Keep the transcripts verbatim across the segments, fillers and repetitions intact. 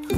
鄉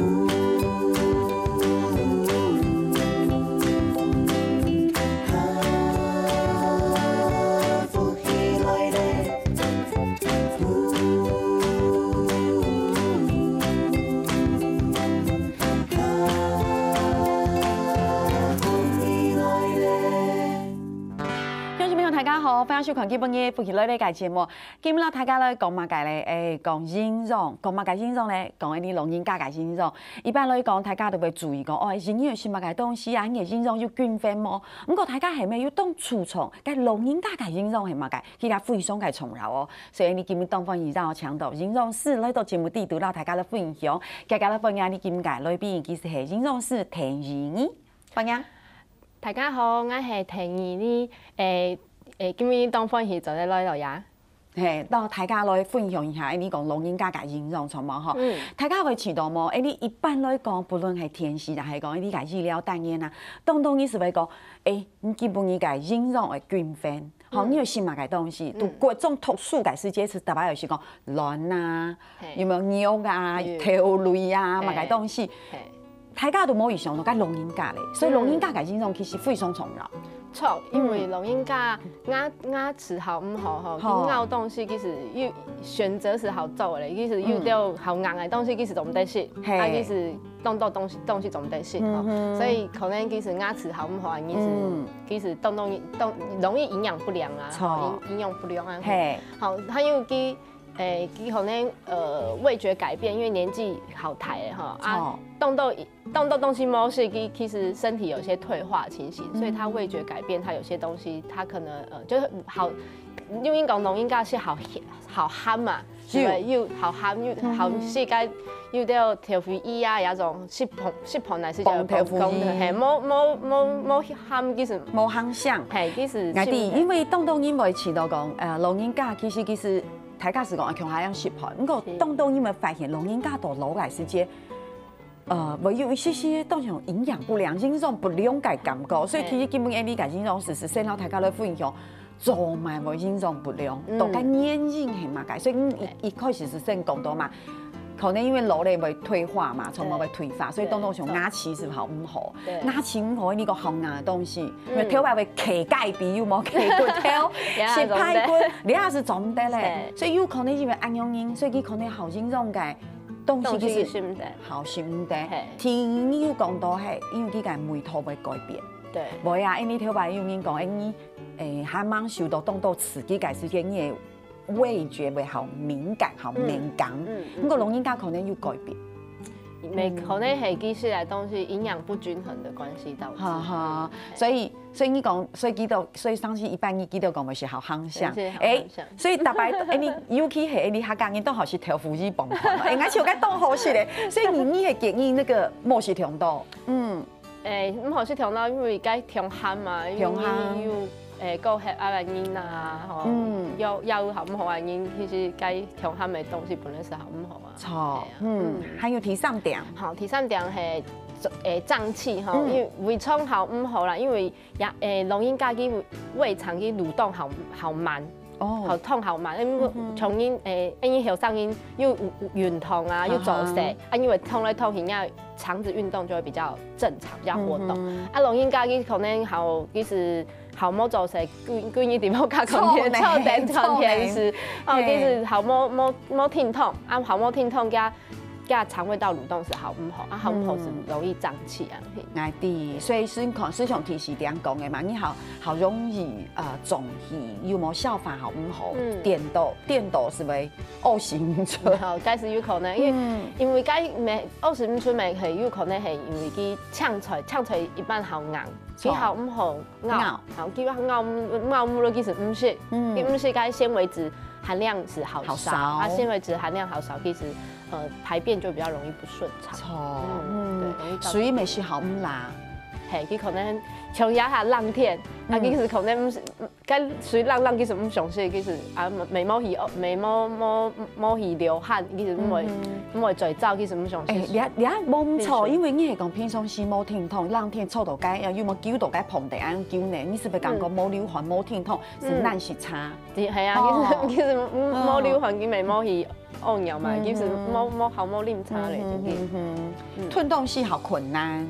親朋友，大家好，歡迎收看今晡日福氣來了个節目。今日摎大家來講麼个咧？誒，講營養，講麼个營養咧？講𠊎俚老人家个營養。一般來講，大家都會注意講，哦，營養係麼个東西啊？你个營養有均衡無？毋過大家係毋係有當注重該老人家个營養係麼个？其實非常个重要哦。所以𠊎俚今日當歡喜邀請到營養師來到節目裡肚，摎大家來分享。大家來歡迎𠊎俚今日个來賓，佢就係營養師鄧怡妮。歡迎。大家好，𠊎係鄧怡妮。誒誒，今日當歡喜做得來到呀。嘿，摎大家來分享一下，誒，你講老人家个營養，著無吼？嗯。大家會知道無？誒，你一般來講，不論係電視，還係講你个醫療單元啊，當當意思會講，誒，你基本你个營養會均衡，吼，嗯。你有食麼个東西，嗯。都各種特殊个時節，係特別有時講卵啊，嘿。有無肉啊，有。豆類啊，嘿。麼个東西。嘿。 大家都無意想到該老人家咧，所以老人家个營養其實非常重要。著，因為老人家牙牙齒好毋好吼，吼。佢咬東西其實有選擇係好做个咧，其實有兜好硬个東西其實做毋得食，嘿。啊，其實當多東西東西做毋得食吼，嗯哼。所以可能其實牙齒好毋好啊，其實嗯。其實當當當容易營養不良啊，著。吼，營營養不良啊，嘿。好，還有佢 誒，佢可能呃味覺改變，因為年紀好大了吼，啊，著。當多當多東西無食，佢其實身體有些退化情形，嗯。所以他味覺改變，他有些東西他可能呃就是好，因為講老人家係好好鹹嘛，是吧？有。又好鹹又好，嗯哼。世界有兜調味液啊，那種食品食品來食就放調味液。講講嘿，無無無無鹹，其實無鹹香。嘿，其實𠊎知，因為當多人會知道講，呃，老人家其實其實 大家係講共下樣食飯，毋過是。當當因為發現老人家到老个時節，呃，會有一些些當像營養不良、營養不良个感覺，所以其實今晡日𠊎俚个營養師係先摎大家來分享，做麼个會營養不良，嗯。到底原因係麼个？所以你一一開始係先講到嘛，可能因為老了會退化嘛，全部會退化，所以當當像牙齒係毋好毋好，對。牙齒毋好，你講好硬个東西，因為頭擺會嗑雞髀，有無？嗑骨頭，也食排骨，你也係做毋得咧。對。所以有可能因為恁樣因，所以佢可能好營養个東西其實東西食毋得。好食毋得。嘿。第二，你有講到嘿，因為佢个味道會改變。對。會啊，因為頭擺有人講，哎，你，哎，還吂受到當多刺激个時間，你个味覺會好敏感，好敏感。嗯，嗯，嗯。毋過老人家可能有改變。嗯。可能係佢食个東西營養不均衡的關係導致。哈哈，嘿。所以 所以你講，所以佢兜，所以上次一般你佢兜講个係好鹹香。係，好鹹香。哎，所以大擺，哎，你尤其係你客家人都好食豆腐乳飯團哦，哎，𠊎就該當好食咧。所以你你會建議那個無食忒多，嗯，哎，毋好食忒多，因為該忒鹹嘛，因為忒鹹。有，哎，高血壓个人啊，吼，嗯。腰腰好毋好个人，其實該忒鹹个東西本來係好毋好啊。著，哎呀，嗯，嗯。還有第三點。好，第三點係，哎，脹氣吼，嗯。因為胃腸好毋好啦，因為 也，誒，老人家佢胃腸佢蠕動好，好慢，哦。好動好慢。因為嗯哼。像人，誒，因為後生人又運，運動啊，又做事，哈哈。啊，因為動來動去，人家腸子運動就會比較正常，比較活動。嗯哼。啊，老人家佢可能好，其實好無做事，歸，歸日在屋下看電，坐等，坐等看電視，坐等。哦，嘿。其實好無，無，無停動，啊，好無停動，佢 佢腸胃道蠕動係好毋好，啊，好毋好係容易脹氣啊。嗯。嘿。𠊎知，所以係講，係像第四點講个嘛，你好，好容易，呃，脹氣，又無消化好毋好，嗯。顛倒，顛倒係會屙屎毋出。好，該係有可能，因為，嗯。因為該乜屙屎毋出乜係有可能係因為佢青菜，青菜一般好硬，佢好毋好 咬，咬。好，基本上咬，咬毋落其實毋係，嗯。佢毋係該纖維質含量係好少，好少。啊，纖維質含量好少，其實，呃，排便就比較容易不順暢。著，嗯，嗯。對，容易造成。所以乜係好毋啦。嘿，佢可能像這下冷天，啊，嗯。其實可能毋係，該水冷冷，其實毋相信，其實啊，眉毛去，哦，眉毛，毛，毛去流汗，其實毋會，嗯哼。毋會嘴燥，其實毋相信。欸，你啊，你啊，無毋著，是，是。因為你係講平常時無停動，冷天坐到該，又無久到該旁地，恁樣久呢，你係毋係感覺嗯。無流汗、無停動，係嗯。難食差？係，係啊，哦。其實，其實無，哦。無流汗，佢眉毛去屙尿嘛，嗯哼。其實無，無好無啉茶咧，嗯哼，真的。嗯哼。嗯。吞東西好困難。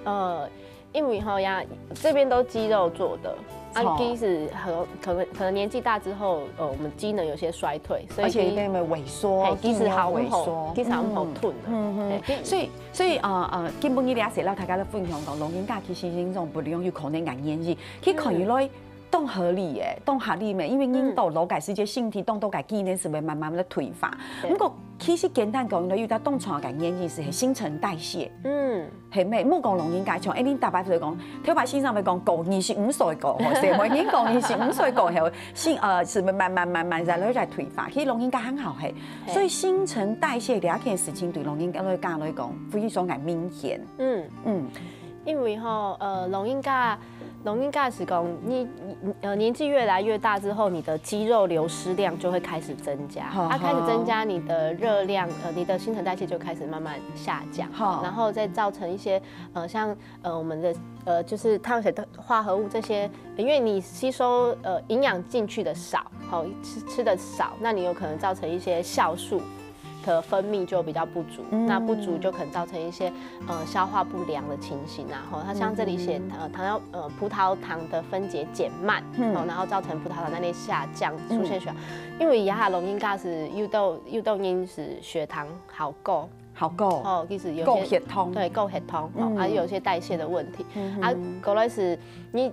呃， 因為吼呀，這邊都肌肉做的，啊，著。其實很，可能，可能年紀大之後，呃，我們機能有些衰退，所以而且其實，變為萎縮，嘿，其實好毋好，肌肉萎縮。其實好毋好吞的。嗯，嗯，嗯。嘿，所以，所以，呃，呃，今晡日這下摎大家來分享講，老人家其實營養不良有可能个原因，去看起來，嗯。當合理耶，當合理咩？因為人到老个時節，嗯。身體當多个機能係會慢慢的退化。對。毋過，其實簡單講，有一個當重要个原因係新陳代謝。嗯。 係咩？莫講老人家，像恁樣逐擺就講，頭擺先生會講，過二十五歲過後，係無？人講二十五歲過後，係，呃，係慢慢慢慢再來再退化，其實老人家還好係。嘿。所以新陳代謝這件事情對老人家來講，非常个明顯。嗯。嗯。因為吼，呃，老人家，老人家係講，你，呃，年紀越來越大之後，你的肌肉流失量就會開始增加。好，它開始增加，好。你的熱量，呃，你的新陳代謝就開始慢慢下降，好。然後再造成一些，呃，像 呃，我們的，呃，就是碳水化合物這些，因為你吸收，呃，營養進去的少，好，吃，吃的少，那你有可能造成一些酵素的分泌就比較不足，嗯。那不足就可能造成一些，呃，消化不良的情形啊，吼，它像這裡寫，嗯。呃，糖尿，呃，葡萄糖的分解減慢，嗯。吼，然後造成葡萄糖那些下降，出現血糖，嗯。因為這下老人家係有兜，有兜人係血糖好高， 好高。哦，其實有些高血糖。對，高血糖，哦，嗯。啊，有一些代謝的問題。嗯哼。啊，可能係你，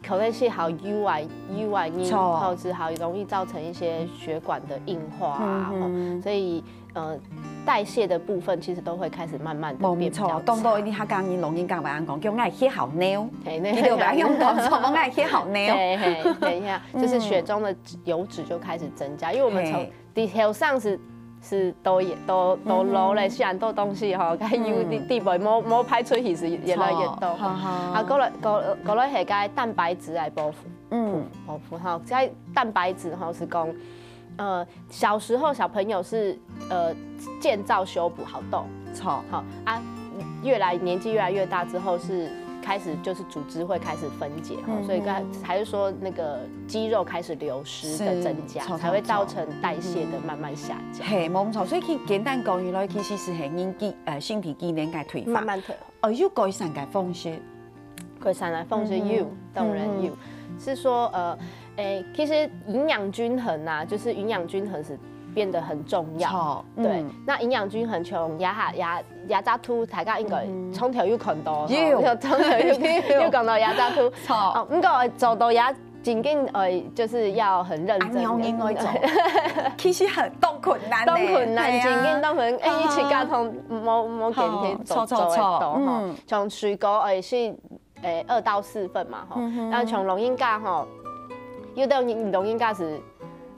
可能係好油啊，油啊，你，著。哦，係好容易造成一些血管的硬化啊，嗯哼。哦，所以，呃，代謝的部分其實都會開始慢慢地變比較差。無錯，當多你客家人老人家會恁講，叫𠊎血好尿，嘿，那你就會恁樣講，說𠊎血好尿。嘿，嘿，等一下，就是血中的油脂就開始增加，因為我們從，嘿。 你後生係，係都，都，都老咧，嗯哼。雖然多東西吼，該油的，嗯。地位無，無排出去係越來越多。著，哈哈。啊，過來，過，過來係該蛋白質个部分，嗯。部分吼，該蛋白質吼係講，呃，小時候小朋友是，呃，建造修補好多，著。好，啊，越來，年紀越來越大之後是開始就是組織會開始分解，吼，嗯哼。所以剛才還是說那個肌肉開始流失的增加，是，著，才會造成代謝的慢慢下降。著，著。嘿，無錯，所以其實簡單講起來，其實係年紀，呃，身體機能个退化。慢慢退化。哦，有改善个方式。改善个方式有，嗯哼。當然有。嗯哼。是說，呃，誒，其實營養均衡啊，就是營養均衡是變得很重要。著，對，嗯。那營養均衡從這下，這，這隻圖，大家應該嗯哼。從頭有看到，有。吼，從頭有，有看到這隻圖。著。哦，毋過做到這 正經，呃，就是要很認真的。恁樣應該做。其實很，當困難呢。當困難，係啊。正經當困難，因為一直加通無，無天天做，好，著，著，著，做得到，吼。嗯。像水果，呃，是，呃，二到四份嘛，吼。嗯哼。然後像老人家，吼，有兜人老人家係，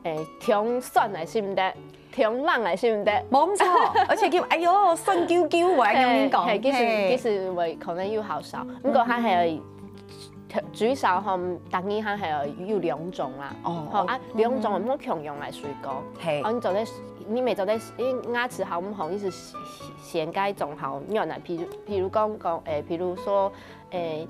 呃，忒酸个食毋得，忒冷个食毋得。無錯，而且佢，哎喲，酸溜溜，𠊎恁樣講，嘿，嘿，其實，嘿。其實會可能有較少，毋過佢還係 最少吼，逐日還係有兩種啦。哦，吼，啊，OK。兩種無共樣个水果。嘿。啊，你做得，你乜做得，你牙齒好毋好，你係選該種較軟个，譬如，譬如講，講，誒，譬如說，誒，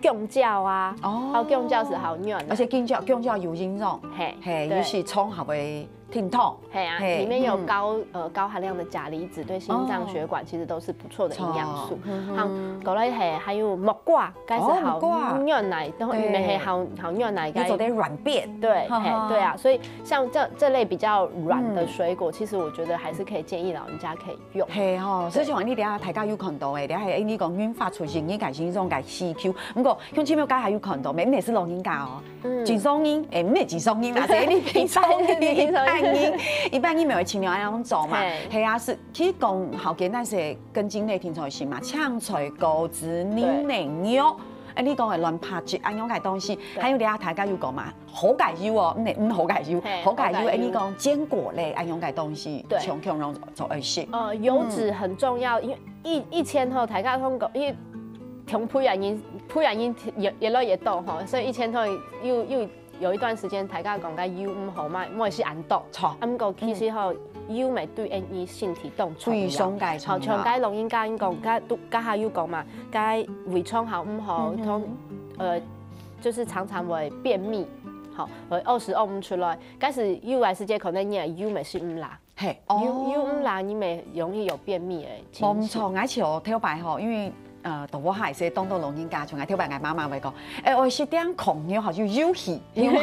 弓蕉啊，哦。啊，弓蕉係較軟个。而且弓蕉，弓蕉有營養。嘿，嘿，對。尤其蔥還會 挺痛。嘿啊，嘿，裡面有高，嗯。呃，高含量的鉀離子，對心臟血管其實都是不錯的營養素。哦。嗯哼。像過來嘿，還有木瓜，該係好，哦，木瓜。軟个，然後裡面嘿，對。好，好軟个，你做得軟便。對，哈哈。嘿，對啊，所以像這，這類比較軟的水果，嗯。其實我覺得還是可以建議老人家可以用。嘿吼，對。所以像你等下大家有看到的，等下嘿，你講銀髮族群，你感覺這種个需求，毋過，鄉親朋友，大家有看到無？你也是老人家哦。 嗯。正常人，誒，毋係正常人啦，係你平常人，一般人，一般人，一般人乜會盡量恁樣做嘛。嘿。係啊，係，其實講好簡單係根莖類，聽說係嘛，青菜、高子、對。牛奶、肉，誒，你講个卵白質恁樣个東西，對。還有你啊，大家有講嘛，好个油哦，毋係，毋好个油，嘿，好个油，好个油。誒，你講堅果類恁樣个東西，對。強強攏做得食。呃，油脂很重要，嗯。因為 以，以前吼，大家通講，因為同肥个人，肥个人越，越來越多吼，所以以前吼，有，有，有一段時間，大家講个油毋好嘛，毋會食恁多。著。啊，毋過其實吼，油乜對𫣆俚身體當重要。非常个重要。好，像該老人家講，該，都，該下有講嘛，該胃腸好毋好，嗯哼。通，呃，就是常常會便秘，好，會屙屎屙毋出來。該係有个時節，可能你个油乜食毋罅。 嘿，油，哦。油毋罅，你乜容易有便秘个情形。無錯，𠊎像頭擺吼，因為，呃，到屋下係當多老人家，像𠊎頭擺，𠊎媽媽會講，欸，𠊎食點焢肉，好像有氣，因為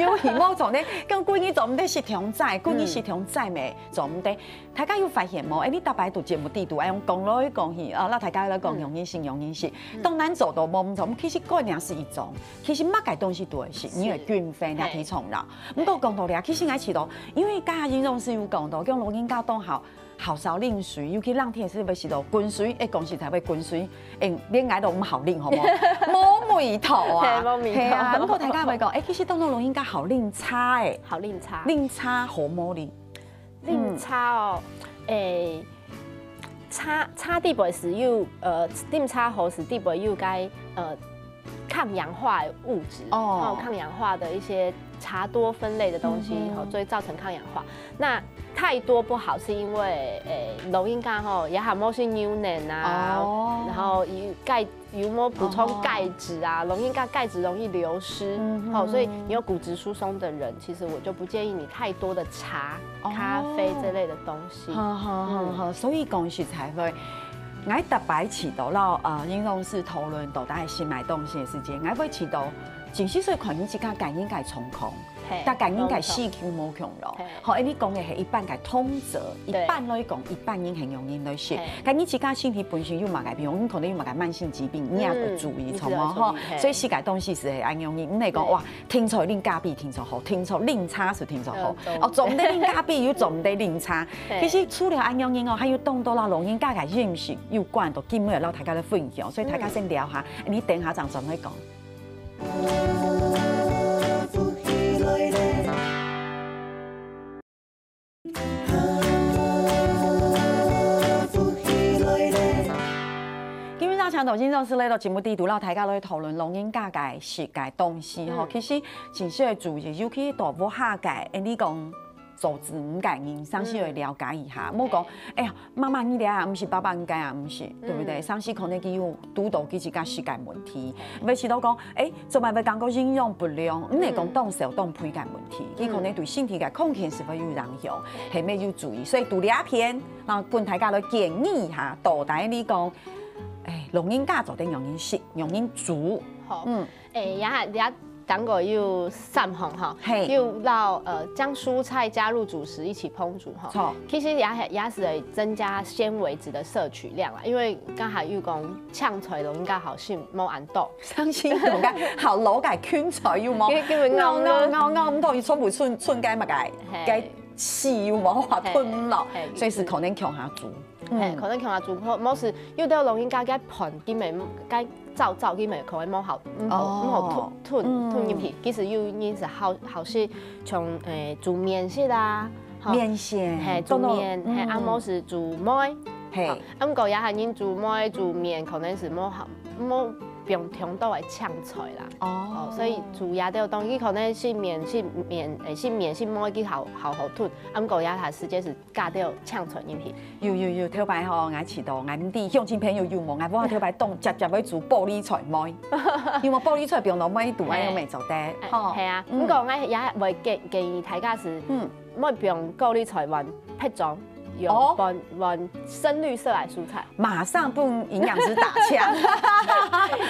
有氣，無錯呢，講歸日做毋得食糖仔，歸日食糖仔乜做毋得。大家有發現無？欸，你逐擺在節目底肚，愛用講來講去，啊，摎大家來講，嗯。容易食，容易食，嗯。當然做到無毋著，其實觀念係一種。 其實麼个東西都會食，你个均衡也提重了。毋過講到這，其實𠊎試著，因為剛剛營養師有講到，講老人家當好，好少啉水，尤其冷天時會試著滾水，欸，講實在會滾水，欸，連𠊎都毋好啉，好無？無味道啊。嘿，無味道。係啊，毋過大家會講，欸，其實當多老人家好啉茶欸，好啉茶。啉茶好無哩？啉茶哦，欸， 茶，茶底背係有，呃，啉茶好係底背有該，呃，抗氧化的物質，哦。哦，抗氧化的一些茶多酚類的東西，嗯哼。哦，所以造成抗氧化。那太多不好，是因為，誒，老人家吼，也還無食牛奶啊，哦。然後有鈣 有沒有補充鈣質啊？哦。老人家鈣質容易流失，嗯哼。哦，所以你有骨質疏鬆的人，其實我就不建議你太多的茶、哦。咖啡這類的東西。好，好，好，嗯。好，所以講實在話，𠊎逐擺試著摎，呃，營養師討論到底食麼東西个時節，𠊎會試著，真實說可能自家感應个狀況。 嘿，但感應个需求無共樣。嘿。好，你講个係一般个通則，一般來講，一般人很容易來食。嘿。但你自家身體本身有麼个，比如你可能有麼个慢性疾病，你也要注意，嗯，著無？吼，你自家要注意，嘿。所以食个東西係會恁容易，毋係講，對。哇，定著啉咖啡定著好，定著啉茶係定著好。嗯，對。哦，做毋得啉咖啡，又做毋得啉茶。嘿。其實除了恁容易哦，還有當多啦，老人家个飲食有關，都今日摎大家來分享，所以大家先聊下，嗯。你等下正轉來講。 今晡日早上頭先總係來到節目底肚，摎大家來討論老人家个食个東西吼。嗯。其實真實个注意，尤其到屋下个，誒，你講 做子女个人，常時愛了解一下，嗯。莫講，哎呀，媽媽你這啊毋食，爸爸你該啊毋食，對不對？嗯。常時可能佢有堵到佢自家食个問題，嗯。會試著講，哎，做麼會感覺營養不良？毋係講當瘦當肥个問題，嗯。佢可能對身體个康健係會有影響，嗯。係愛有注意。所以在這片，啊，分大家來建議一下，到底你講，哎，老人家做得仰般食，仰般煮？好。嗯。 誒，也還，也當過有三項吼，嘿。有摎，呃，將蔬菜加入主食一起烹煮吼。著。其實也還，也係會增加纖維質的攝取量啦，因為剛才有講青菜攏較好食，無恁多。相信講个好老个芹菜有無？因為，因為咬咬咬咬，毋過佢全部剩，剩該麼个，嘿。該絲有無？話吞落，嘿，嘿，所以係可能共下煮。 嘿，嗯。可能共下煮，或，無係有兜老人家个飯，佢乜，該燥燥，佢乜可能無好，毋好，哦。毋好吞，吞，嗯。吞入去。其實有人係好，好食像，誒，煮麵食啊，吼。麵線，嘿，煮麵，當然，嘿，啊，嗯。無係煮糜，嘿。吼，啊，毋過也還有人煮糜、煮麵，可能係無好，無放當多个青菜啦。哦。哦，所以煮這兜東西，可能係麵，係麵，誒，係麵，係糜，佢好，好好吞。啊，毋過也還時間係 加兜青菜入去。有，有，有，頭擺吼，𠊎試著，𠊎毋知鄉親朋友有無，𠊎屋下頭擺當輒輒會煮高麗菜糜，因為高麗菜放落糜肚，哎，恁樣乜做得，哎，吼。係啊，嗯。毋過𠊎也會建，建議大家係，嗯。莫放高麗菜換白種，用，哦。換，換深綠色个蔬菜。馬上分營養師打槍。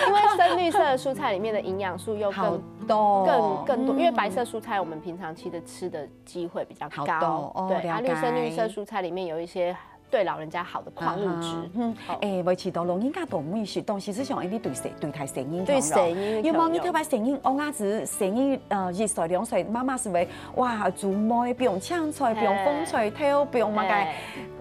因為深綠色的蔬菜裡面的營養素又更，好多。更，更多，嗯。因為白色蔬菜我們平常其實吃的 機會比較高。好多，哦，對，啊，了解。綠色，綠色蔬菜裡面有一些對老人家好的礦物質。啊哈，嗯，哦。哎，會試著老人家都毋會食東西，係像，哎，你對細，對待細人共樣。對細人共樣。有無？你頭擺細人，哦，𠊎係細人，呃，一歲兩歲，媽媽係會，哇，煮糜，放青菜，放紅菜頭，放麼个，嘿。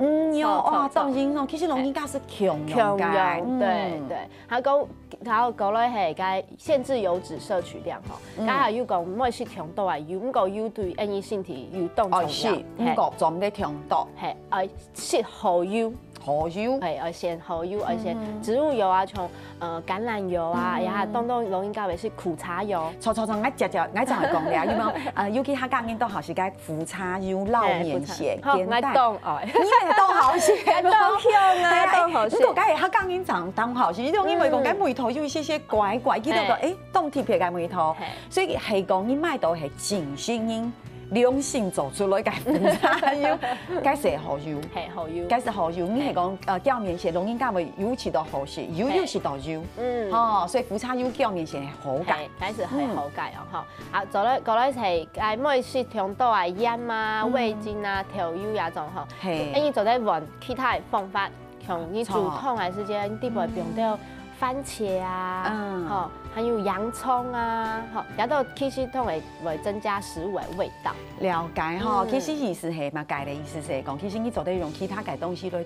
嗯，有，著，哇，著，著。當營養。其實老人家係共樣个，共樣，嗯。對，對。 還講，然後過來係該限制油脂攝取量吼，嗯。剛才有講毋好食傷多个油，毋過油對𫣆人身體有當重要。愛食，嘿。毋過總得傷多。嘿，愛食好油。好油。嘿，愛選好油，愛選嗯哼。植物油啊，像，呃，橄欖油啊，嗯哼。然後當當老人家會食苦茶油。錯錯錯，𠊎直接，𠊎正來講了，有無？呃，尤其客家人都好食該苦茶油撈麵線，嘿，苦茶。好，簡單。𠊎當愛。你也當好食，𠊎當香啊，嘿，當好食。毋過該客家人常當好食，因為講該味道有一些些怪怪，佢都講，嗯。嘿。誒， 當特別个味道。嘿。所以係講你買到係真實人良心做出來个苦茶油，該係好油。嘿，好油。該係好油，你係講，嘿。呃，表面上老人家會有食到好食，油嘿。又食到油。嗯。吼，所以苦茶油表面上係好个。嘿，該係係好个哦，嗯。吼。好，再來，過來係，哎，毋好食傷多啊，鹽啊、嗯。味精啊、豆油啊種吼。嘿。誒，你做得換其他个方法。 像你煮湯个時間，你底背放到番茄啊，嗯。吼，還有洋蔥啊，吼，這兜其實都會，會增加食物个味道。了解吼，嗯。其實意思係麼个个意思係講，其實你做得用其他个東西來，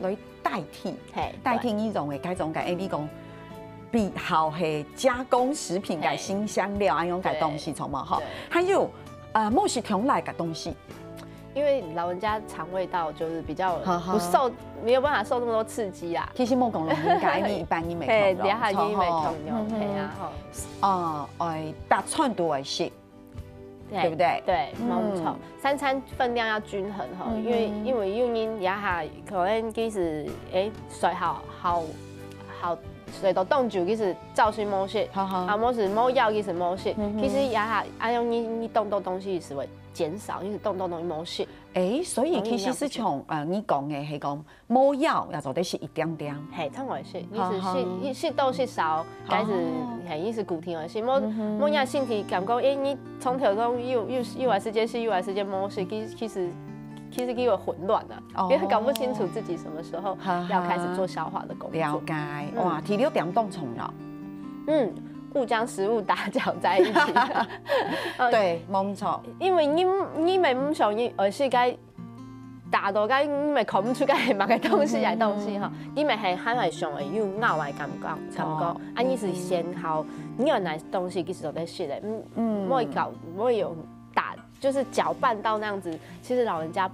來代替，嘿，代替你用个該種个，誒，你講，比較係加工食品个新香料，嘿。恁樣个東西，著無吼？著。還有，呃，毋好食傷辣个東西。 因為老人家腸胃道就是比較哈哈。不受，沒有辦法受那麼多刺激啊。其實莫講老人家，因為一般人也嘿，痛了，這下已經沒痛了，吼。嗯哼。嘿啊，吼。哦，哎，大餐都愛食，對。對不對？對，嗯。沒錯。三餐分量要均衡吼，嗯哼。因為，因為有人這下可能其實，誒，睡好，好，好，睡到當久，其實朝晨無食，哈哈。啊，無食，無枵，其實無食。嗯哼。其實這下，哎喲，你，你動動東西是會 減少，因為動動東西無食。誒，所以其實係像，呃，你講个係講，無枵也做得食一點點。嘿，當然係，你係食，好，好。你食多食少，該係，哦。嘿，你係固定个食。無，嗯哼。無你身體感覺，誒，你從頭到尾又，又，又有時間食，又有時間無食，其，其實，其實佢會混亂啊，哦。因為搞不清楚自己什麼時候好，好。要開始做消化的工作。了解，嗯。哇，第六點當重要。嗯，不將食物打攪在一起。呃，對，無錯。 因為你，你乜毋想你，而係該打到該，你乜看毋出該係麼个東西來東西吼，嗯。你乜係還係想會有咬个感覺，感覺，哦。啊，你係先好，你原來東西其實都在食个，嗯，嗯。莫搞，莫有打，就是攪拌到那樣子，其實老人家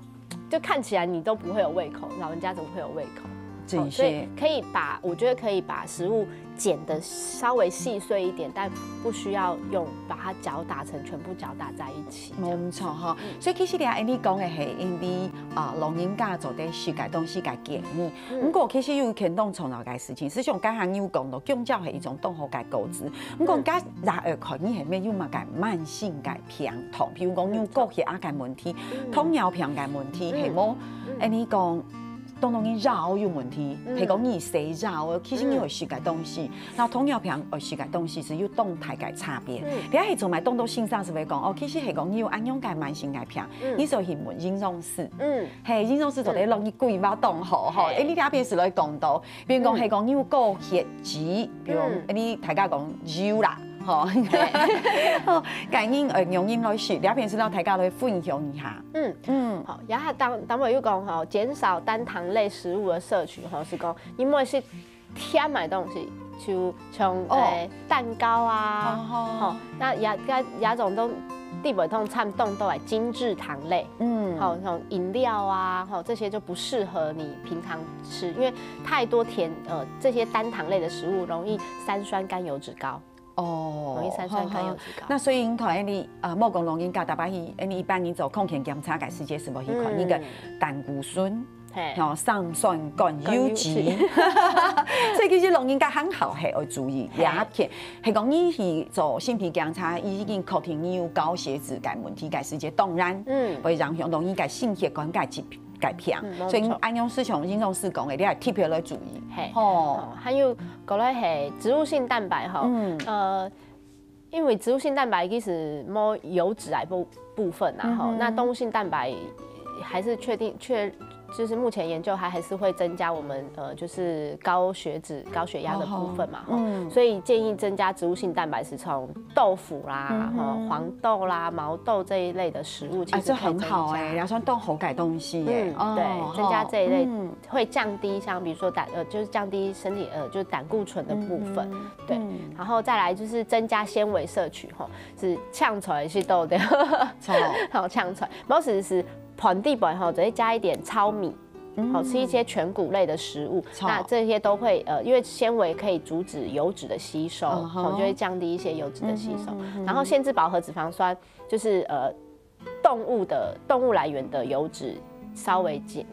就看起來你都不會有胃口，老人家怎麼會有胃口？真是。哦，所以可以把，我覺得可以把食物 剪得稍微細碎一點，但不需要用把它攪打成全部攪打在一起，這樣子。無錯吼，嗯。所以其實你恁樣講个係因為，啊，老人家做得食个東西个建議。嗯。毋過其實有一件當重要个事情，實際上剛剛你有講到，弓蕉係一種當好个果子。毋過，嗯。該也愛看你係無有麼个慢性个病痛，比如講有高血壓个問題、嗯。糖尿病个問題，嗯。係無？嗯。恁樣講， 當當你腰有問題，嗯。係講你食腰，其實你愛食个東西，嗯。那糖尿病愛食个東西係有當大个差別。嗯。你係做麼个當多先生係會講，哦，其實係講你有恁樣个慢性个病，嗯。你就去問營養師。嗯。嘿，營養師做得摎你規劃當好吼。嗯。嘿。誒，你這片係來講到，比如講，嗯。係講你有高血脂，比如，嗯。誒，你大家講油啦，吼。嘿。吼，該人，呃，用人來食，這片係摎大家來分享一下。嗯。嗯。好，然後當，當然又講吼，減少單糖類食物的攝取吼，係講 你莫食甜个東西，就像，哦。誒，蛋糕啊，好，好。吼，該這，該這種都裡背通摻當多个精製糖類，嗯。吼，像飲料啊，吼，這些就不適合你平常吃，因為太多甜，呃，這些單糖類的食物容易三酸甘油酯高。 哦，容易三酸甘油酯高。好，好。那所以你看，恁樣，呃，莫講老人家，逐擺去，恁樣一般人做健康檢查个時節，係無去看嗯。你个膽固醇，嘿。吼，三酸甘油酯。甘油酯。所以其實老人家還好，係愛注意，嘿。這片，係講你去做身體檢查，已經確定你有高血脂个問題个時節，當然，嗯。會影響到你个心血管个疾 改變。嗯，無錯。所以恁樣係像營養師講个，你愛特別來注意。嘿，吼。哦，還有過來係植物性蛋白吼，嗯。呃，因為植物性蛋白其實無油脂个部，部分啊，吼，嗯哼。那動物性蛋白还是确定确就是目前研究它还是会增加我们呃就是高血脂、高血压的部分嘛，吼，嗯，所以建议增加植物性蛋白质，从豆腐啦、吼黄豆啦、毛豆这一类的食物，其实可以增加。哎，这很好哎，也算当好个东西耶。嗯，对，增加这一类会降低像比如说胆呃就是降低身体呃就是胆固醇的部分，对，然后再来就是增加纤维摄取吼，是嗆出来是豆的，好嗆出来，不是是盆底本吼，只会加一点糙米。好，吃一些全谷类的食物，那这些都会呃，因为纤维可以阻止油脂的吸收，好，就会降低一些油脂的吸收。然后限制饱和脂肪酸，就是呃，动物的动物来源的油脂稍微减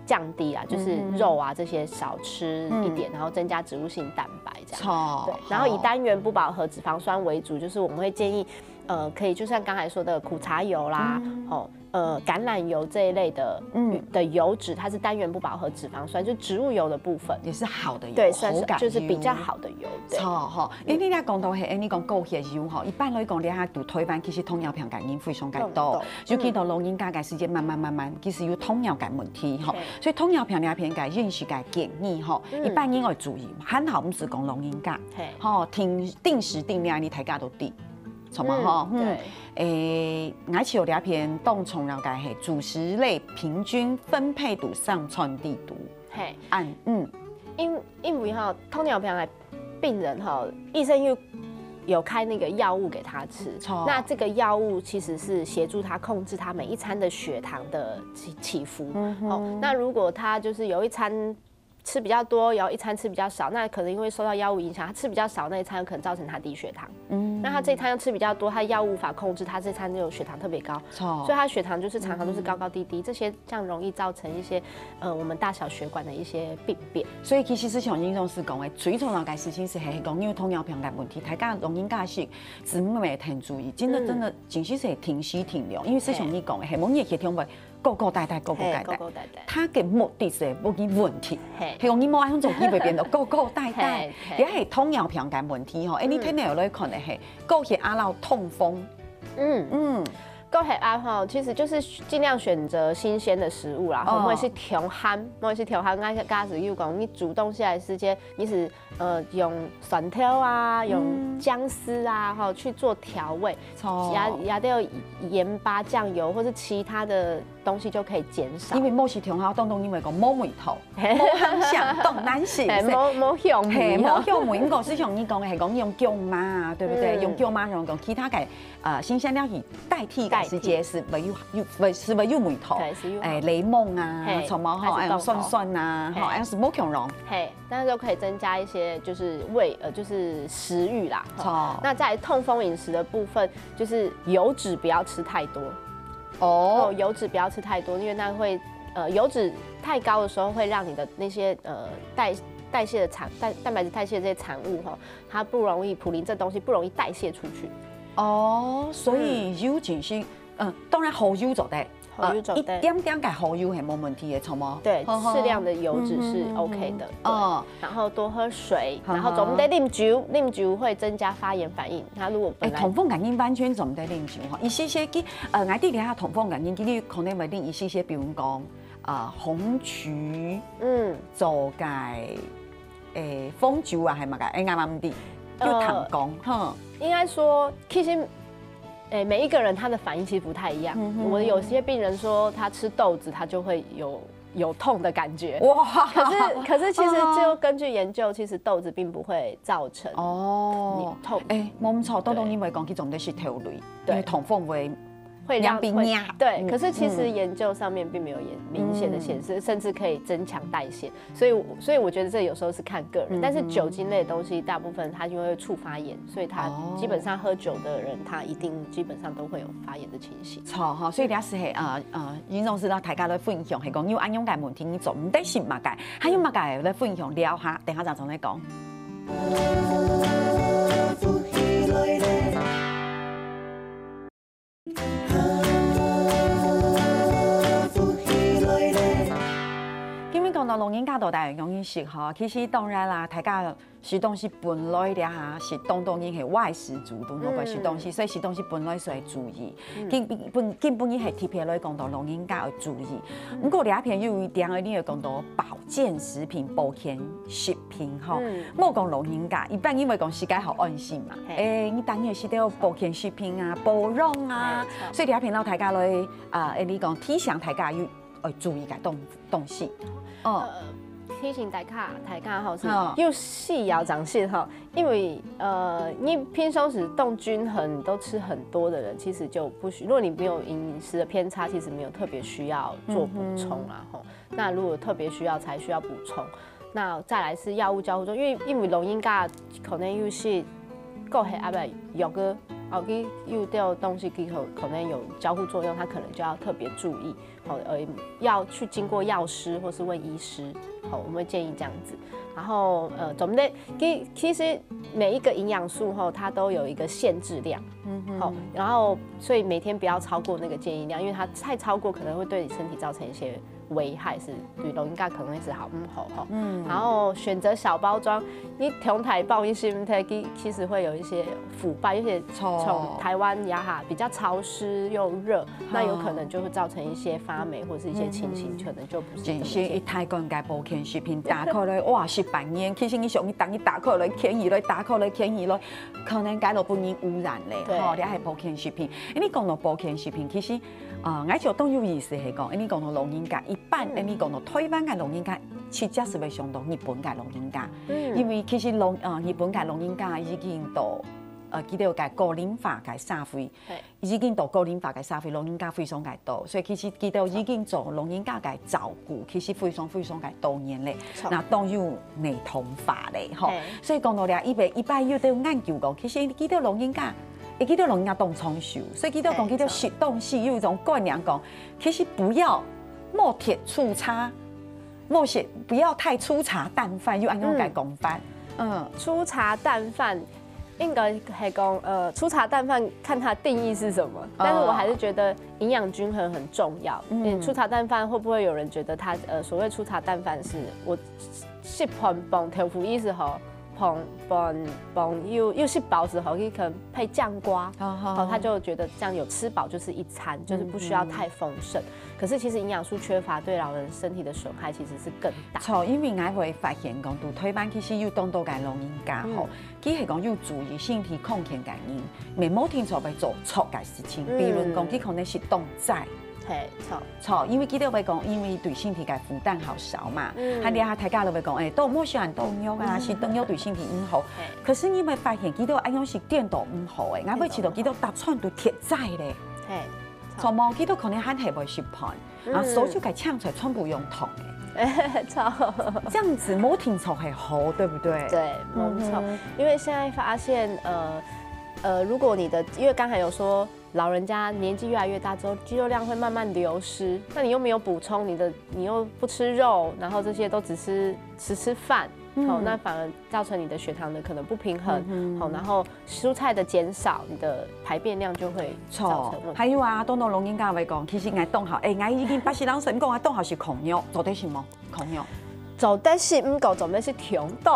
降低啦，就是肉啊这些少吃一点，然后增加植物性蛋白这样。对，然后以单元不饱和脂肪酸为主，就是我们会建议，呃，可以就像刚才说的苦茶油啦，哦，呃，橄榄油这一类的，嗯，的油脂，它是单元不饱和脂肪酸，就植物油的部分，也是好的油，对，算是就是比较好的油。对，好，好，因为你讲到嘿，你讲高血油吼，一般来讲，你看在台湾其实糖尿病个人非常个多，尤其到老人家个时间慢慢慢慢，其实有糖尿个问题吼，所以糖尿病里边个饮食个建议吼，一般人要注意，还好毋是讲老人家，吼，定定时定量，你大家都知，什么吼，嗯，对。 诶，𠊎就这篇当重要个系主食类平均分配度上传地图。嘿，按嗯，因因为哈糖尿病的病人哈，医生又有开那个药物给他吃，那这个药物其实是协助他控制他每一餐的血糖的起起伏。哦，那如果他就是有一餐吃比较多，然后一餐吃比较少，那可能因为受到药物影响，他吃比较少那一餐有可能造成他低血糖。嗯，那他这一餐又吃比较多，他药物无法控制，他这餐就血糖特别高，所以他血糖就是常常都是高高低低，这些这样容易造成一些呃我们大小血管的一些病变。所以其实是像营养师讲的，最重要个事情是，嘿，讲因为糖尿病个问题，大家容易假设姊妹们很注意，真的真的，真的是停息停留，因为是像你讲的，嘿，某日血糖会 高高低低，高高低低。高高低低。它个目的是要解决问题，嘿，係講你無安種機會變到高高低低，也係糖尿病个問題吼。哎，你天天有來看的係高血壓摎痛風，嗯嗯，高血压哈，其实就是尽量选择新鲜的食物啦，吼，莫去挑鹹，莫去挑鹹。那假使又講你煮東西个時間，你是 呃，用蒜頭啊，用薑絲啊，吼，去做调味，也也都有鹽巴、酱油或是其他的东西就可以减少。因為某些場合當中因為講無味道，無香香，當難食，哎，無無香味，嘿，無香味。毋過就像你講个，係講用薑嫲啊，對不對？用薑嫲，用用其他个呃新香料去代替个時間是無有有是無有味道，對，是有，哎，檸檬啊，什麼吼，還有酸酸啊，吼，還有什麼香料，嘿。 但是都可以增加一些就是胃呃就是食慾啦。哦，那在痛风饮食的部分，就是油脂不要吃太多。哦，油脂不要吃太多，因为那会呃油脂太高的时候，会让你的那些呃代代谢的产蛋蛋白质代谢这些产物哈，它不容易普林这东西不容易代谢出去。哦，所以油脂是嗯，当然好油做得。 好油做得。呃，一点点个好油係無問題个，著無？對，適量的油脂是OK的。對，哦，然後多喝水，然後做毋得啉酒，啉酒會增加發炎反應。它如果本來，哎，痛風个人完全做毋得啉酒吼，一些些个，呃，𠊎知這下痛風个人，佢可能會啉一些些，比如講，呃，紅曲，嗯，做个，誒，紅酒啊，係麼个？誒，𠊎嘛毋知，有聽講，吼。應該說，其實 哎，每一个人他的反應其實不太一樣。我有些病人说他吃豆子，他就会有有痛的感觉。哇！可是可是其实就根据研究，其实豆子并不会造成哦痛。哎，無錯，當然因為講佢總得食豆類，因為痛風會會让会，对，可是其实研究上面并没有明显的显示，甚至可以增强代谢。 所以所以我觉得这有时候是看个人，但是酒精类的东西，大部分它因为会促发炎，所以它基本上喝酒的人，他一定基本上都会有发炎的情形。著吼，所以這下係呃呃，營養師摎大家來分享，係講有恁樣个問題，你做毋得食麼个，還有麼个來分享，聊下，等下再轉來講。今日講老人家到底仰般食吼？其實當然啦，大家食東西本來這下係當多人係外食族，都無關食東西，所以食東西本來就愛注意。今本今本日係特別來講到老人家愛注意。毋過這片有一點，你有講到保健食品、保健食品吼，莫講老人家，一般人會講食个好安心嘛。誒，你當然食到保健食品啊、保養啊，所以這片老大家來啊，誒，你講提醒大家有 呃，注意个東東西。嗯，呃，提醒大家，大家吼是有需要长信哈，因为呃，你平常时动均衡，你都吃很多的人，其实就不需。如果你没有饮食的偏差，其实没有特别需要做补充啦吼。那如果特别需要，才需要补充。那再来是药物交互作用，因为因为老人家可能有些过血压个药个，哦，佢有掉东西，佢可可能有交互作用，他可能就要特别注意。 好，呃，要去经过药师或是问医师，好，我们会建议这样子。然后呃，总的，其其实每一个营养素吼，它都有一个限制量，嗯哼，好，然后所以每天不要超过那个建议量，因为它太超过可能会对你身体造成一些危害，是对老人家可能会是好不好吼。嗯，然后选择小包装，你同台报一些，其其实会有一些腐败，而且从台湾雅哈比较潮湿又热，那有可能就会造成一些发霉或是一些情形，可能就不是这么健康。真係一大罐个保健食品打开來，哇，食半年，其实你想，你当你打开来，便宜来，打开来，便宜来，可能解落分人污染咧，吼，这系保健食品。你讲到保健食品，其实啊，我就当有意思系讲，你讲到老人家，一般你讲到台湾个老人家，其实是会想到日本个老人家，因为其实老啊日本个老人家已经到呃，佢兜个高龄化个社会。 已经到高龄化个社会，老人家非常个多，所以其实佢兜已经做老人家个照顾，其实非常非常个多年咧。那当有系统化咧，吼。所以讲到了，一百一百有兜研究讲，其实佢兜老人家，佢兜老人家当长寿，所以佢兜讲佢兜食东西有一种观念讲，其实不要莫食粗茶，莫食不要太粗茶淡饭，有安样个讲法。嗯，粗茶淡饭。 应该系讲，呃，粗茶淡饭看它定义是什么，但是我还是觉得营养均衡很重要。嗯，粗茶淡饭会不会有人觉得它，呃，所谓粗茶淡饭是我食飯傍豆腐意思吼，傍傍傍又又吃饱之后，你可能配酱瓜，好，他就觉得这样有吃饱就是一餐，就是不需要太丰盛。可是其实营养素缺乏对老人身体的损害其实是更大。错，因为我会发现讲，在台湾其实有当多个老人家吼， 佢系讲有注意身体康健个人，毋好定做会做错个事情，比如讲佢可能食当斋。嘿，错。错，因为佢兜会讲，因为对身体个负担好少嘛。嗯，还有啊，大家都会讲，哎，都莫食很多肉啊，食多肉对身体毋好。可是你会发现，佢兜安样食颠倒毋好，哎，俺会知道佢兜搭餐都贴斋咧。嘿，错，无佢兜可能还系会食饭。 啊，所以就个青菜全部用烫个。错，这样子没听错还好，对不对？对，没错。因为现在发现，呃呃，如果你的，因为刚才有说，老人家年纪越来越大之后，肌肉量会慢慢流失，那你又没有补充你的，你又不吃肉，然后这些都只吃只吃饭，好，那反而造成你的血糖的可能不平衡，好，然后蔬菜的减少，你的排便量就会造成问题。还有啊，当多老人家会讲，其实我当好，哎，我已经八十零岁，讲我当好食控肉，做得食无？控肉。做得食，毋过做得食忒多。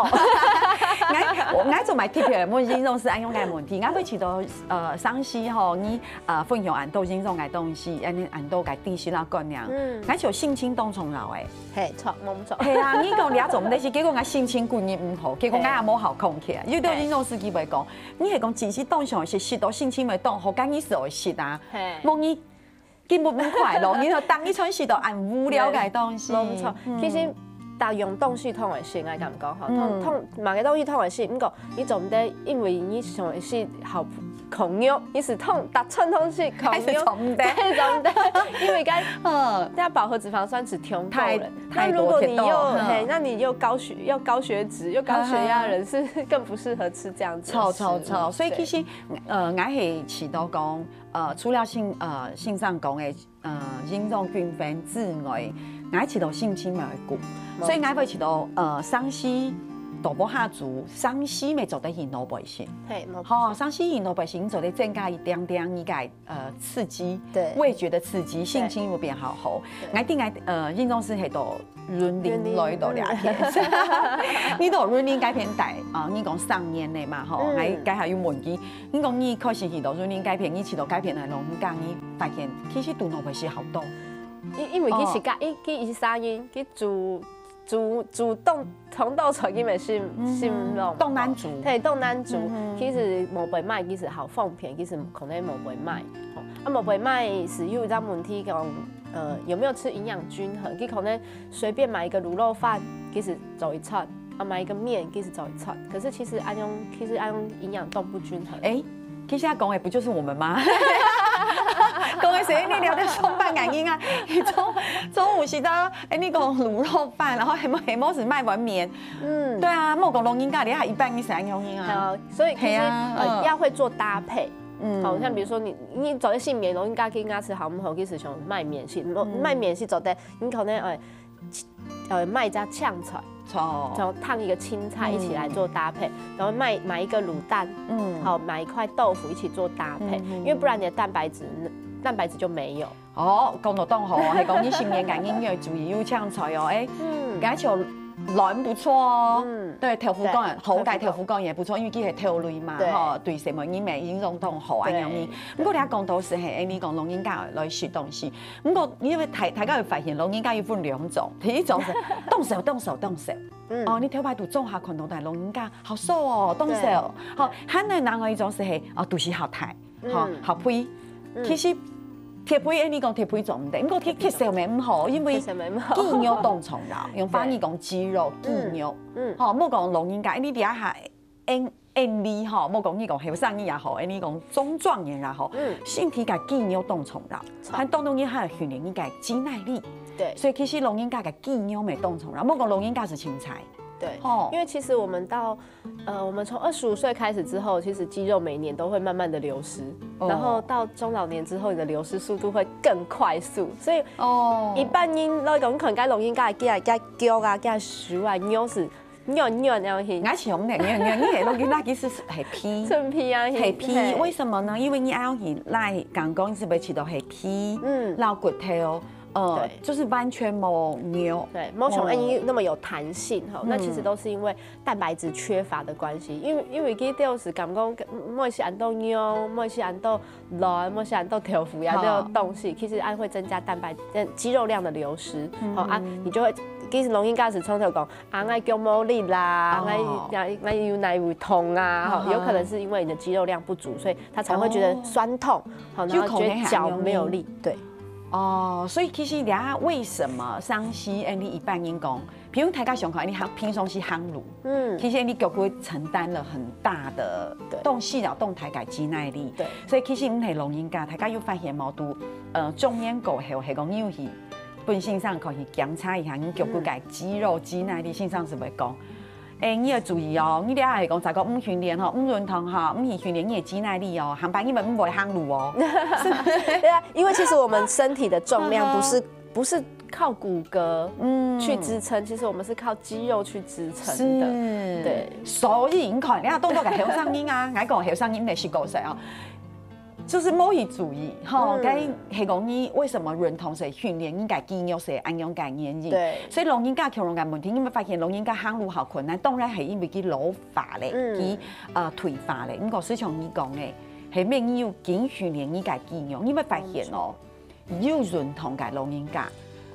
我我做买特别问营养师安样个问题，我会知道，呃，上次吼，你呃分享很多营养个东西，安安多个知识啦观念，嗯，而且有性情当重要诶。嘿，错，没错。系啊，你讲你做毋得食，结果我心情过日毋好，结果我也无好控制。有的营养师佢会讲，你系讲只是当想食，食到心情会当好，该你是会食啊。嘿，莫你 根本不快乐，你就当一餐食到很无聊个东西。没错，其实大用东西通会食，我感觉吼，通通买个东西通会食，不过你总得因为你想的是好朋友，你是通大餐通食朋友，总得，总得，因为该嗯，那饱和脂肪酸是挺高的。那如果你又嘿，那你又高血又高血脂又高血压的人是更不适合吃这样子。超超超，所以其实呃，我系知道讲。 呃，除了性呃性上讲的呃营养均衡之外，我还知道心情也会顾，所以我会知道呃上司大部下煮，上西乜做得去腦背食。係，腦背食。吼，上西去腦背食，你做得增加一點點你个呃刺激，對，味覺的刺激，心情又變好好。對，𠊎定𠊎呃，應該係係到雲林來到這片。你到雲林該片帶啊，你講三年了嘛吼，嗯，還該還有問題。你講你開始去到雲林該片，你去到該片來弄，你講你發現其實都腦背食好多。因因為其實个，一一一三年，去煮煮煮凍 紅豆菜根本是是弄，當難煮。對，當難煮。其實無被賣，其實好方便，其實可能無被賣。啊，無被賣是有一个問題講，呃，有沒有吃營養均衡？佢可能隨便買一個滷肉飯，其實做一餐，啊，買一個麵，其實做一餐。可是其實恁樣，其實恁樣營養都不均衡。欸，其實佢講个不就是我們嗎？講个係你了解上班个人啊，你中中午食到，欸，你講滷肉飯，然後下晡下晡係買碗麵，嗯，對啊，莫講老人家，你還一般你係恁樣啊。好，所以其實，係啊，呃，嗯，要會做搭配。嗯，好，像比如說你你做得食麵，老人家去該食好毋好？其實像買麵食，買麵食做得，你可能，欸，呃，買一隻青菜，哦，然後燙一個青菜一起來做搭配，然後買買一個滷蛋，嗯，好，買一塊豆腐一起做搭配，因為不然你的蛋白質蛋白質就沒有。哦，講到當好，還講你新年感應月主義有青菜哦，欸，嗯，而且卵不錯哦，嗯，對，豆腐乾，對，好个豆腐乾也不錯，因為佢係豆類嘛，對，吼，對，什麼你每一種都好啊，對，樣你。不過你講到係係，欸，你講老人家來食東西， 毋過因為大大家會發現，老人家有分兩種，第一種係當瘦當瘦當瘦，嗯，哦，你頭擺都做下看到，但老人家好瘦哦，當瘦，對，吼，還有另外一種係係哦，肚屎好大，吼，嗯，好肥。嗯，其實忒肥，欸，你講忒肥做毋得，毋過忒忒瘦乜毋好，因為忒瘦乜毋好，肌肉當重要，用華語講肌肉，肌肉，嗯，吼，莫講老人家，你底下還 恁恁樣吼，莫講你講後生人也好，恁樣講中壯年也好，嗯，身體个肌肉當重要，著，還當中你還要訓練你个肌耐力。對，所以其實老人家个肌肉乜當重要，莫講老人家係青菜。對，吼，因為其實我們到呃，我們從二十五歲開始之後，其實肌肉每年都會慢慢的流失，哦，然後到中老年之後，你的流失速度會更快速，所以哦，一般人來講，你可能該老人家个个腳啊、个手啊，你有時 軟軟恁樣去。𠊎想呢，軟軟，你係落去那其實係皮，純皮啊，係皮，嘿，為什麼呢？因為你愛用去拉，剛剛是不是吃到係皮，嗯，摎骨頭，呃，對，就是完全無肉。對，無像恁樣那麼有彈性吼，哦，那其實都是因為蛋白質缺乏的關係，因為因為佢就是感覺每食恁多肉，每食恁多卵，每食恁多豆腐呀，哦，這種東西，其實恁會增加蛋白，呃，肌肉量的流失，嗯，哦啊，你就會，其實老人家係常常講， 啊，𠊎腳無力啦，哦，𠊎𠊎𠊎有哪位痛啊，吼，哦，有可能是因為你的肌肉量不足，所以他才會覺得痠痛，哦，好，然後覺得腳沒有力，有可能係恁樣，對。哦，所以其實這為什麼上西，欸，你一般人講，比如大家想看，你行平常時行路，嗯，其實你腳骨承擔了很大的，對，東西了，動態个肌耐力，對，所以其實你係老人家，大家有發現無？都，呃，中年過後，係講你有去 分先生可以檢查一下你腳骨个肌肉、肌耐力，先生係會講，欸，你要注意哦，你這下係講再過毋訓練吼，毋運動吼，毋去訓練你个肌耐力哦，下擺你乜毋會行路哦。對啊，因為其實我們身體的重量不是，嗯哼，不是靠骨骼，嗯，去支撐，其實我們是靠肌肉去支撐的。是，對，所以你看，你看當多个後生人啊，𠊎講後生人个十九歲哦， 就是無去注意，吼，嗯，該係講你為什麼運動係訓練你个肌肉係恁樣个原因。對。所以老人家共樣个問題，你有沒有發現老人家行路好困難？當然係因為佢老化咧，嗯，佢，呃，退化咧。毋過就像你講个，係免你有緊訓練你个肌肉，你有沒有發現哦？有運動个老人家，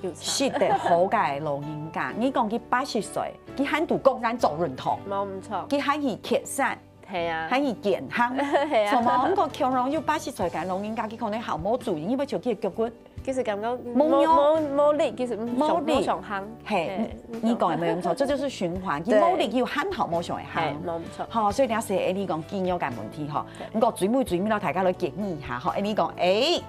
有差，食得好个老人家，你講佢八十歲，佢還都當然做運動，無毋著，佢還去蹶山， 係啊。還係健康。係啊。什麼？毋過共樣有八十歲个老人家，佢可能好無注意，因為就佢个腳骨，其實感覺無用，無無力，其實無無力，無想行。嘿，係，你講得無錯，這就是循環。佢，對，無力又還好無想會行。係，無錯。吼，所以你係你講肌肉个問題吼。對。毋過最尾最尾咯，大家來建議一下吼，欸，你講，欸，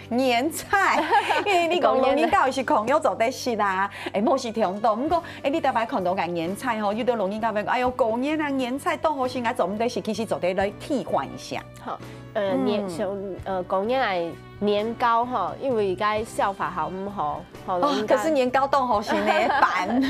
年菜，因為你講老人家有時講又做得食啦，欸，無係忒多。毋過，欸，你逐擺看到个年菜吼，有兜老人家會講，哎喲，過年啊，年菜當好食，𠊎做毋得食，其實做得來替換一下。好，呃，嗯，年像呃過年來年糕吼，因為該消化好毋好，吼，哦，可是年糕當好食呢，粄。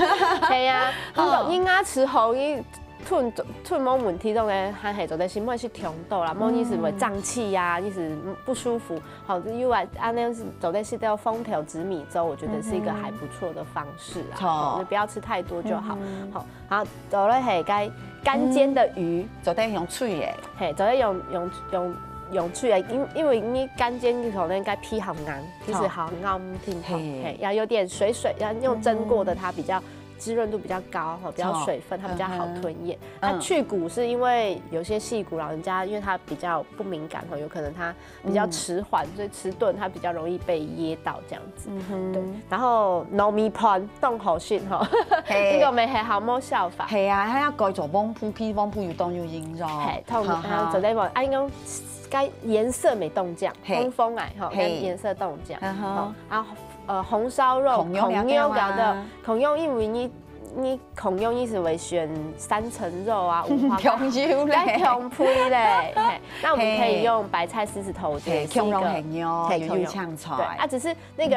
係啊，哦你你牙齒好，你吞吞無問題，當然還係做得食，毋係食忒多啦，無你係會脹氣呀，你係不舒服，好，因為安尼係做得食到紅豆紫米粥，我覺得是一個還不錯的方式啊，好好，就不要吃太多就好，好，然後再來係該乾煎的魚，做得用炊个，嘿，做得用用用用炊个，因因為你乾煎你可能該皮好硬，其實好硬挺好，嘿嘿，要有點水水，要用蒸過的，它比較滋潤度比較高，哈，比較水分，它比較好吞咽。它去骨是因為有些細骨老人家，因為它比較不敏感，哈，有可能它比較遲緩，所以遲鈍它比較容易被噎到這樣子。對，然後糯米飯當好食哈，嘿這個沒還好無消化。係啊，佢愛改做黃瓠，其實黃瓠又當有營養。嘿，通哈哈啊，做得無？啊，應該該顏色無當靚，嘿紅紅哎，吼，嘿該顏色當靚，嗯哼吼，啊，呃，紅燒肉，孔融孔融了對啊搞的，孔融因為你你孔融你係會選三層肉啊，五花孔融嘞該孔配嘞，嘿，那我們可以用白菜、獅子頭，我覺得嘿，是一個孔融很牛，嘿有有香菜。對，啊，只是那個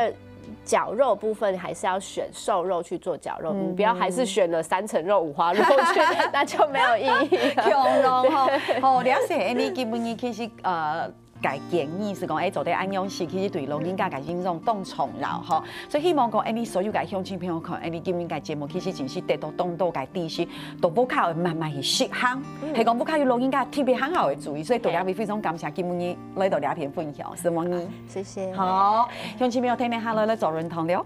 絞肉部分還是要選瘦肉去做絞肉，你不要還是選了三層肉、五花肉去，那就沒有意義了。共樣吼，吼，了解。哎，你今晡日其實呃，个建議係講，哎，做得恁樣食，其實對老人家个營養當重要吼。所以希望講，哎，你所有个鄉親朋友看，哎，你今晡日个節目其實真係得到當多个知識，到屋下會慢慢去實行。係講屋下有老人家特別很好个主意，所以大家非常感謝今晡日來到這片分享，承蒙你。謝謝。好，鄉親朋友，聽聽下來，來做運動了。